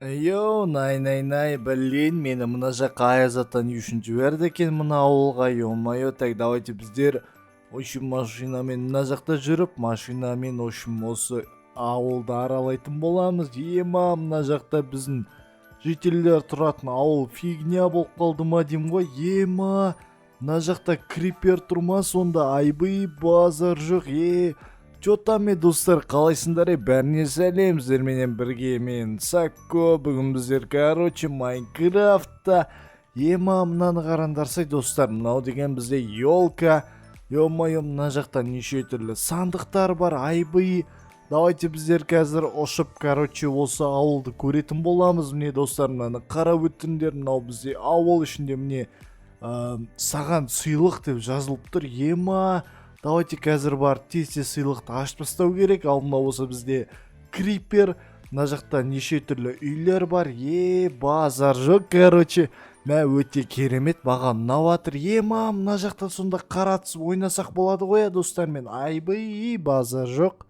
Йоу, най, най, най, блин, мені мына жаққа Аяз ата не үшін жіберді екен мына ауылға, ё-моё. Так, давайте біздер, в общем, машинамен мына жақта жүріп, машинамен, в общем, осы ауылды аралайтын боламыз. Ема, мына жақта біздің жительдер тұратын ауыл фигня болып қалды ма деймін ғой. Ема, мына жақта крипер тұр ма сонда? Айбый, базар жоқ. Е, чё там, е, достар, қалайсыңдар, е? Бәріне сәлем, сіздерменен бірге мен, Сакко. Бүгін біздер, короче, Майнкрафтта. Ема, мынаны қараңдарсай, достар, мынау деген бізде елка. Ё-моё, мына жақта неше түрлі сандықтар бар, айбый. Давайте біздер қазір ұшып, короче, осы ауылды көретін боламыз. Міне, достар, мынаны қарап өтіңдер. Мынау бізде ауыл ішінде, міне, «Саған сыйлық» деп жазылып тұр. Ема, давайте қазір барып тез тез сыйлықты ашып тастау керек. Ал мынау болса бізде крипер. Мына жақта неше түрлі үйлер бар. Е, базар жоқ, короче, мә, өте керемет, маған ұнап жатыр. Ема, мына жақта сонда қара түсіп ойнасақ болады ғой, иә, достармен. Айбый, базар жоқ.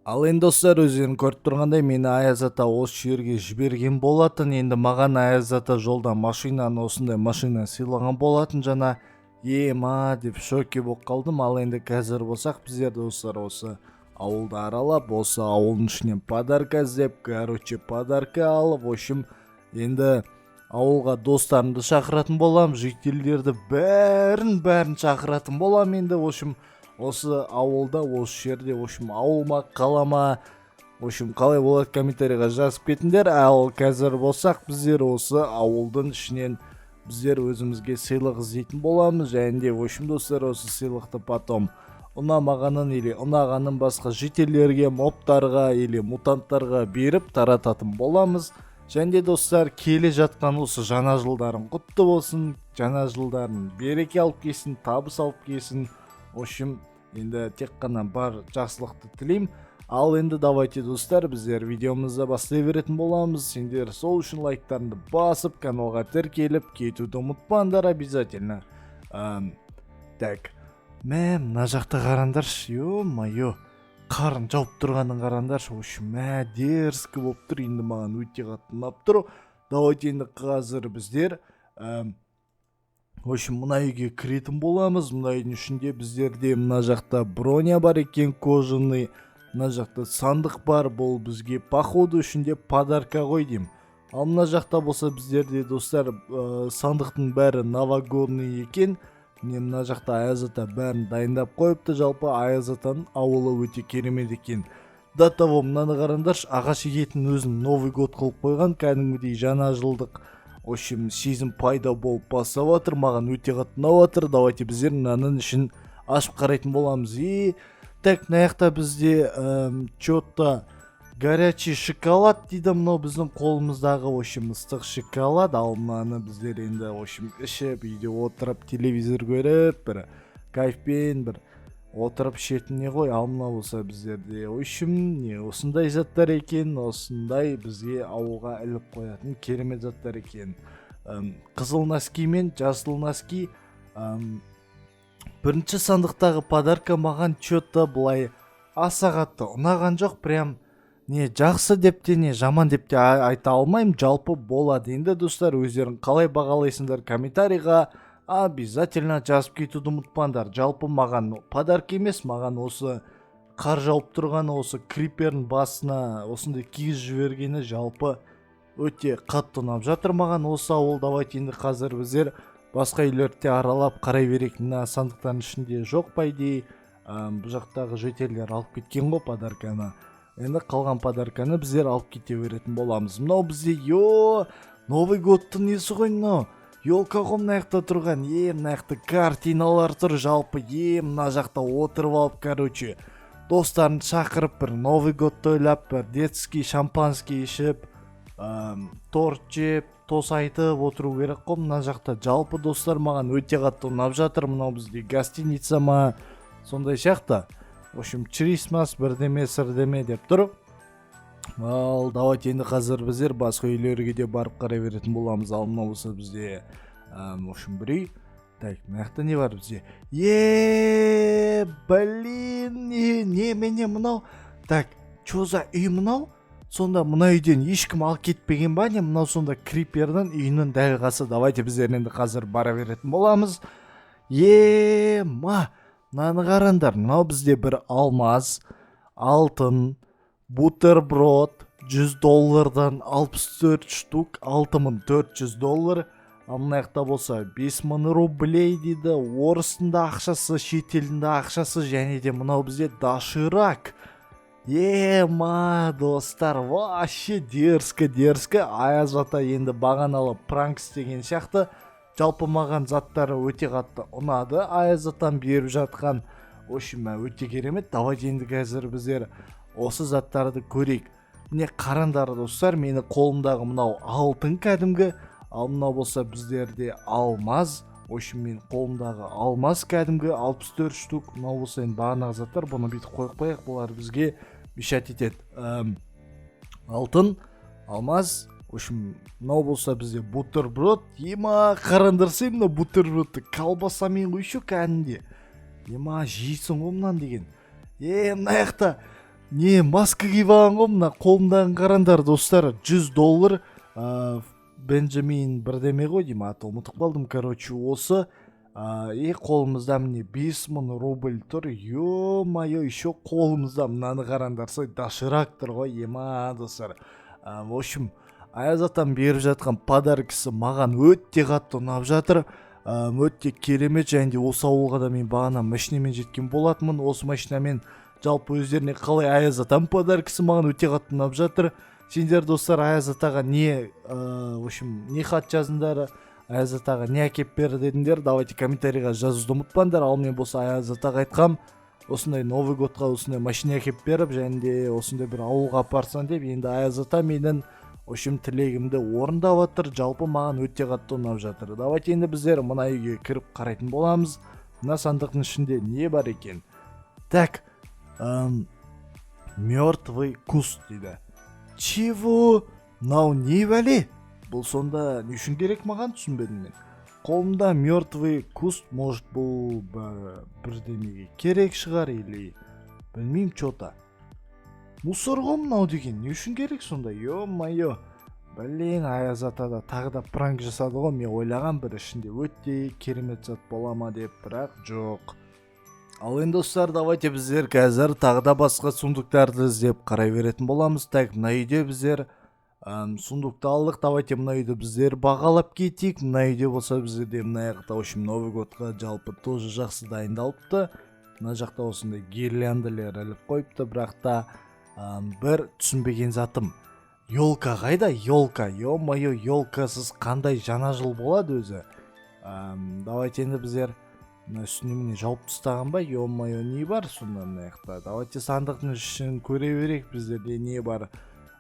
Ал енді, достар, өздерің көріп тұрғандай, мені Аяз ата осы жерге жіберген болатын. Енді маған Аяз ата жолда машинаны, осындай машина сыйлаған болатын жаңа. Ема деп шоке болып қалдым. Ал енді қазір болсақ, біздер, достар, осы ауылды аралап, осы ауылдың ішінен подарка іздеп, короче, подарка алып, в общем, енді ауылға достарымды шақыратын боламын, жительдерді бәрін, бәрін шақыратын боламын. Енді, в общем, осы ауылда, осы жерде, в общем, ауыл ма, қала ма, в общем, қалай болады, комментарийға жазып кетіңдер. Ал қазір болсақ, біздер осы ауылдың ішінен біздер өзімізге сыйлық іздейтін боламыз. Және де, в общем, достар, осы сыйлықты потом ұнамағанын или ұнағанын басқа жительдерге, мобтарға или мутанттарға беріп тарататын боламыз. Және де, достар, келе жатқан осы жаңа жылдарың құтты болсын, жаңа жылдарын береке алып келсін, табыс алып келсін. В общем, енді тек қана бар жақсылықты тілеймін. Ал енді давайте, достар, біздер видеомызды бастай беретін боламыз. Сендер сол үшін лайктарыңды басып, каналға тіркеліп кетуді ұмытпаңдар обязательно. Так, мә, мына жақта қараңдаршы, ё-моё, қарын жауып тұрғанын қараңдаршы. В общем, мә, дерзкий болып тұр. Енді маған өте қатты ұнап тұр. Давайте енді қазір біздер, в общем, мына үйге кіретін боламыз. Мына үйдің ішінде біздерде мына жақта броня бар екен, кожаный. Мына жақта сандық бар, бұл бізге, походу, ішінде подарка ғой деймін. Ал мына жақта болса біздерде, достар, сандықтың бәрі новогодний екен. Міне, мына жақта Аяз ата бәрін дайындап қойыпты. Жалпы, Аяз атаның ауылы өте керемет екен. До того мынаны қараңдаршы, ағаш егетін өзін Новый год қылып қойған, кәдімгідей жаңа жылдық, в общем, сезім пайда болып бастап жатыр. Маған өте қатты ұнап жатыр. Давайте біздер мынаның ішін ашып қарайтын боламыз. И так, мына жақта бізде чё-то горячий шоколад дейді. Мынау біздің қолымыздағы, в общем, ыстық шоколад. Ал мынаны біздер енді, в общем, ішіп, үйде отырып, телевизор көріп, бір кайфпен бір отырып ішетін не ғой. Ал мынау болса біздерде, в общем, не осындай заттар екен, осындай бізге ауылға іліп қоятын керемет заттар екен. Қызыл носки мен жасыл носки. Бірінші сандықтағы подарка маған чё-то былай аса қатты ұнаған жоқ. Прям не жақсы деп те, не жаман деп те айта алмаймын. Жалпы, болады. Енді, достар, өздерің қалай бағалайсыңдар, комментарийға обязательно жазып кетуді ұмытпаңдар. Жалпы, маған подарка емес, маған осы қар жауып тұрғаны, осы крипердің басына осындай кигізіп жібергені жалпы өте қатты ұнап жатыр маған осы ауыл. Давайте енді қазір біздер басқа үйлерді де аралап қарай берейік. Мына сандықтардың ішінде жоқ, по идее. Бұл жақтағы жительдер алып кеткен ғой подарканы. Енді қалған подарканы біздер алып кете беретін боламыз. Мынау бізде, ё, Новый годтың несі ғой мынау, елка ғой мына жақта тұрған. Е, мына жақта картиналар тұр. Жалпы, е, мына жақта отырып алып, короче, достарын шақырып, бір Новый год тойлап, бір детский шампанский ішіп, торт жеп, тост айтып отыру керек қой мына жақта. Жалпы, достар, маған өте қатты ұнап жатыр. Мынау бізде гостиница ма, сондай сияқты. В общем, Christmas бірдеме сірдеме деп тұр. Ал давайте енді қазір біздер басқа үйлерге де барып қарай беретін боламыз. Ал мынау болса бізде, в общем, бір үй. Так, мына жақта не бар бізде? Е, блин, не немене мынау? Так, чё за үй мынау? Сонда мына үйден ешкім алып кетпеген ба, не? Мынау сонда крипердің үйінің дәл қасы. Давайте біздер енді қазір бара беретін боламыз. Ема, мынаны қараңдар. Мынау бізде бір алмаз, алтын бутерброд, 100 доллардан 64 штук, 6400 доллар. Ал мына жақта болса 5000 рублей дейді. Орыстың да ақшасы, шетелдің де ақшасы. Және де мынау бізде доширак. Ема, достар, вообще дерзко, дерзко. Аяз ата енді бағаналы пранк істеген сияқты. Жалпы маған заттары өте қатты ұнады аяз атам беріп жатқан. В общем, өте керемет. Давайте енді қазір біздер осы заттарды көрейік. Міне, қараңдар, достар, мені қолымдағы мынау алтын кәдімгі, ал мынау болса біздерде алмаз. В общем, мен қолымдағы алмаз кәдімгі 64 штук. Мынау болса енді бағанағы заттар. Бұны бүйтіп қойып қояйық, бұлар бізге мешать етеді. Алтын, алмаз. В общем, мынау болса бізде бутерброд. Ема, қараңдарсай мына бутербродты, колбасамен ғой еще кәдімгідей. Ема, жейсің ғой мынаны деген. Е, мына жақта не, маска киіп алған ғой. Мына қолымдағын қараңдар, достар, 100 доллар. Бенджамин бірдеме ғой деймін, аты ұмытып қалдым. Короче, осы и қолымызда, міне, 5000 рубль тұр. Ё-моё, еще қолымызда мынаны қараңдарсай, доширак тұр ғой. Ема, достар, в общем, аяз атам беріп жатқан подаркасы маған өте қатты ұнап жатыр, өте керемет. Және де осы ауылға да мен бағана машинамен жеткен болатынмын, осы машинамен. Жалпы өздеріне қалай аяз атам подаркасы? Маған өте қатты ұнап жатыр. Сендер, достар, аяз атаға не, в общем, не хат жаздыңдар, аяз атаға не әкеп бер дедіңдер? Давайте комментарийға жазуды ұмытпаңдар. Ал мен болса аяз атаға айтқам, осындай Новый годқа осындай машина әкеп беріп және де осындай бір ауылға апарсаң деп. Енді аяз ата менің, в общем, тілегімді орындап жатыр. Жалпы маған өте қатты ұнап жатыр. Давайте енді біздер мына үйге кіріп қарайтын боламыз, мына сандықтың ішінде не бар екен. Так, мертвый куст дейді. Чего? Мынау не бәле? Бұл сонда не үшін керек, маған түсінбедім мен. Қолымда мертвый куст. Может, бұл бір бірдемеге керек шығар или білмеймін, че-то мусор ғой мынау деген. Не үшін керек сонда? Ё-моё, блин, аяз ата да тағы да пранк жасады ғой. Мен ойлаған, бір ішінде өте керемет зат бола ма деп, бірақ жоқ. Ал енді, достар, давайте біздер қазір тағы да басқа сундуктарды іздеп қарай беретін боламыз. Так, мына үйде біздер сундукты алдық. Давайте мына үйді біздер бағалап кетейік. Мына үйде болса біздерде мына жақта, в общем, Новый годқа жалпы тоже жақсы дайындалыпты. Мына жақта осындай гирляндалар іліп қойыпты. Бірақ та бір түсінбеген затым: елка қайда, елка? Ё-моё, елкасыз қандай жаңа жыл болады өзі? Давайте енді біздер мына үстіне, міне, жауып тастаған ба? Ё-моё, не бар сонда мына жақта? Давайте сандықтың ішін көре берейік, біздерде не бар.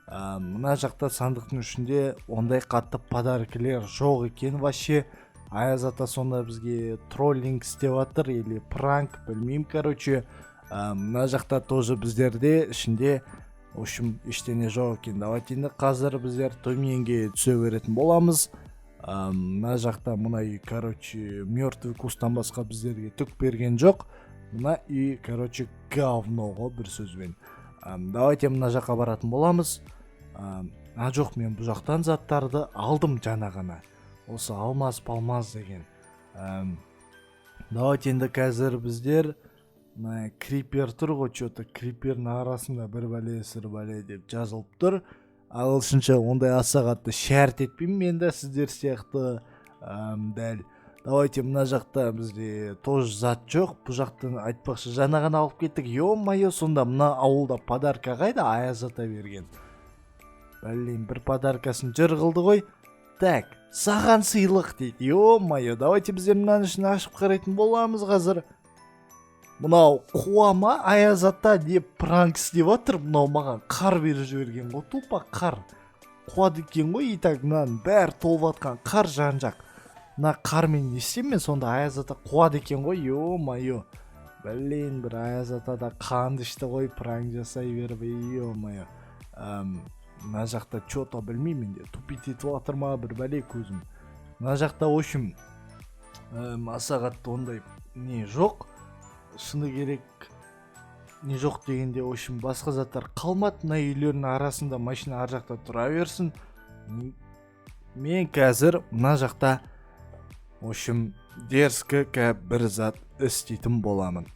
Мына жақта сандықтың ішінде ондай қатты подаркілер жоқ екен. Вообще аяз ата сонда бізге троллинг істеп жатыр или пранк, білмеймін. Короче, мына жақта тоже біздерде ішінде, в общем, ештеңе жоқ екен. Давайте енді қазір біздер төменге түсе беретін боламыз. Мына жақта мына үй, короче, мертвый кусттан басқа біздерге түк берген жоқ. Мына үй, короче, говно ғой бір сөзбен. Давайте мына жаққа баратын боламыз. А, жоқ, мен бұл жақтан заттарды алдым жаңа ғана, осы алмаз палмаз деген. Давайте енді қазір біздер мына крипер тұр ғой, че-то крипердің арасында бір бәле сыр бәле деп жазылып тұр ағылшынша. Ондай аса қатты шәрт етпеймін мен де сіздер сияқты. Дәл давайте мына жақта бізде тоже зат жоқ. Бұл жақтан, айтпақшы, жаңа ғана алып кеттік. Ё-моё, сонда мына ауылда подарка қайда аяз ата берген? Блин, бір подаркасын жыр қылды ғой. Так, саған сыйлық дейді. Ё-моё, давайте біздер мынаның ішін ашып қарайтын боламыз қазір. Мынау қуа ма? Аяз ата не пранк істеп жатыр мынау? Маған қар беріп жіберген ғой, тупо қар қуады екен ғой. И так мынаның бәрі толып жатқан қар жан жақ. Мына қармен не істеймін мен сонда? Аяз ата қуады екен ғой. Ё-моё, блин, бір аяз ата да қанды ішті ғой пранк жасай беріп. Ё-моё, мына жақта че-то білмеймін енді, тупить етіп жатыр ма бір бәле көзім. Мына жақта, в общем, аса қатты ондай не жоқ, шыны керек. Не жоқ дегенде, в общем, басқа заттар қалмады. Мына үйлердің арасында машина ар жақта тұра берсін. Мен қазір мына жақта, в общем, дерзкий бір зат істейтін боламын.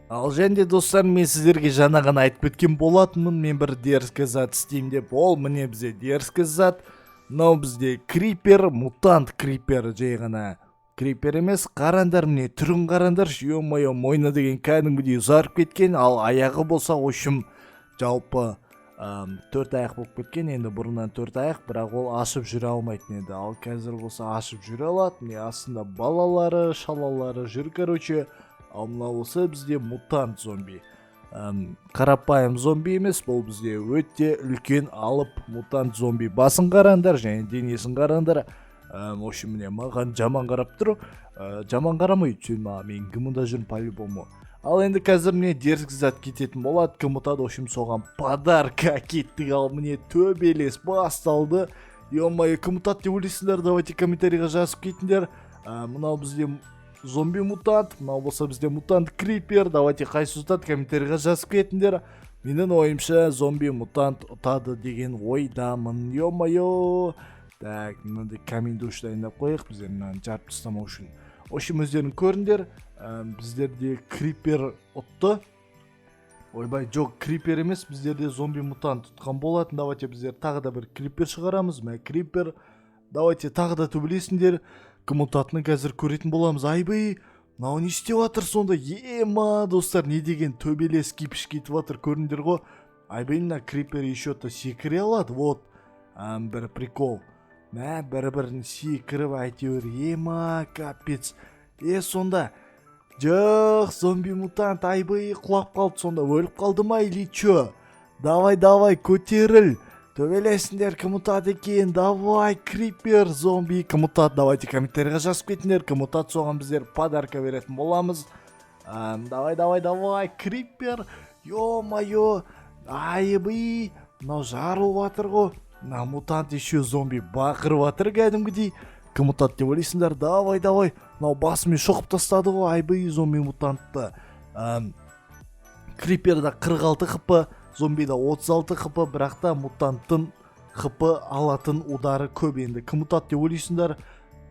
Ал және де, достар, мен сіздерге жаңа ғана айтып кеткен болатынмын, мен бір дерзкий зат істеймін деп. Ол міне, бізде дерзкий зат. Мынау бізде крипер, мутант крипер, жай ғана крипер емес. Қараңдар, міне, түрін қараңдаршы, ё-моё, мойны деген кәдімгідей ұзарып кеткен, ал аяғы болса, в общем, жалпы төрт аяқ болып кеткен. Енді бұрыннан төрт аяқ, бірақ ол ашып жүре алмайтын еді, ал қазір болса ашып жүре алады. Міне, астында балалары шалалары жүр, короче. Ал мынау болса бізде мутант зомби. Қарапайым зомби емес, бұл бізде өте үлкен, алып мутант зомби. Басын қараңдар және денесін қараңдар. В общем, міне, маған жаман қарап тұр. Жаман қарамайды сен маған, мен кім мұнда жүрмін по любому. Ал енді қазір, міне, дерзкий зат кететін болады. Кім ұтады, в общем, соған подарка. Кеттік. Ал міне, төбелес басталды. Ё-моё, кім ұтады деп ойлайсыңдар? Давайте комментарийға жазып кетіңдер. Мынау бізде зомби мутант, мынау болса бізде мутант крипер. Давайте, қайсысы ұтады, комментарийға жазып кетіңдер. Менің ойымша, зомби мутант ұтады деген ойдамын. Ё-моё, так, мынандай камень душ дайындап қояйық біздер, мынаны жарып тастамау үшін. В общем, өздерің көріңдер. Біздерде крипер ұтты. Ойбай, жоқ, крипер емес, біздерде зомби мутант ұтқан болатын. Давайте біздер тағы да бір крипер шығарамыз. Мә, крипер. Давайте тағы да төбелесіңдер, кім ұтатынын қазір көретін боламыз. Айбай, мынау не істеп жатыр сонда? Ема, достар, не деген төбелес, кипиш кетіп жатыр, көрдіңдер ғой. Айбай, мына крипер еще то секіре алады. Вот бір прикол. Мә, бір бірін секіріп әйтеуір. Ема, капец. Е, сонда жоқ, зомби мутант, айбай, құлап қалды. Сонда өліп қалды ма или че? Давай, давай, көтеріл, төбелесіңдер, кім ұтады екен? Давай, крипер, зомби, кім ұтады? Давайте комментарийға жазып кетіңдер, кім ұтады, соған біздер подарка беретін боламыз. Давай, давай, давай, крипер. Ё-моё, айбай, мынау жарылып жатыр ғой. Мына мутант еще зомби бақырып жатыр кәдімгідей. Кім ұтады деп ойлайсыңдар? Давай, давай. Мынау басымен шоқып тастады ғой, айбай, зомби мутантты. Криперда 46 хп, зомбида 36 хп, бірақ та мутанттың хп алатын удары көп. Енді кім ұтады деп ойлайсыңдар?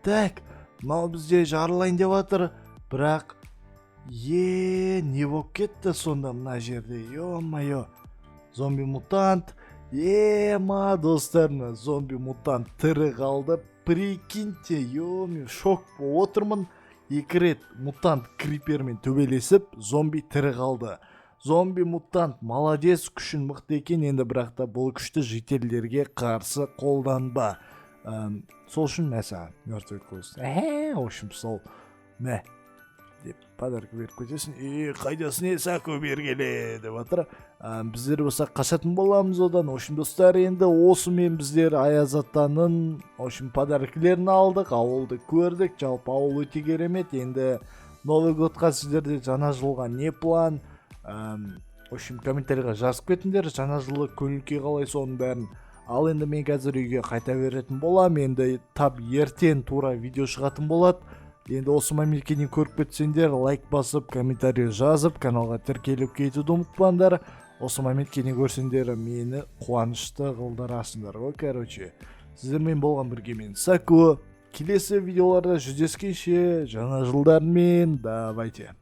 Так, мынау бізде жарылайын деп жатыр, бірақ е, не болып кетті сонда мына жерде? Ё-моё, зомби мутант. Ема, достар, мына зомби мутант тірі қалды, прикиньте. Е, мен шок болып отырмын. Екі рет мутант крипермен төбелесіп, зомби тірі қалды. Зомби мутант молодец, күшін мықты екен енді, бірақ та бұл күшті жительдерге қарсы қолданба. Сол үшін, мә саған мертвый кость. В общем, сол, мә деп подарка беріп кетесің. Е, қайдасың, е, Сако, бері келе деп жатыр. Біздер болса қашатын боламыз одан. В общем, достар, енді осымен біздер Аяз атаның, в общем, подаркілерін алдық, ауылды көрдік. Жалпы ауыл өте керемет. Енді Новый годқа сіздерде, жаңа жылға не план? В общем, комментарийға жазып кетіңдер, жаңа жылы көңіл күй қалай, соның бәрін. Ал енді мен қазір үйге қайта беретін боламын. Енді тап ертең тура видео шығатын болады. Енді осы моментке дейін көріп кетсеңдер, лайк басып, комментарий жазып, каналға тіркеліп кетуді ұмытпаңдар. Осы моментке дейін көрсеңдер, мені қуанышты қылдырасыңдар ғой, короче. Сіздермен болған бірге мен, Сако. Келесі видеоларда жүздескенше, жаңа жылдармен, давайте.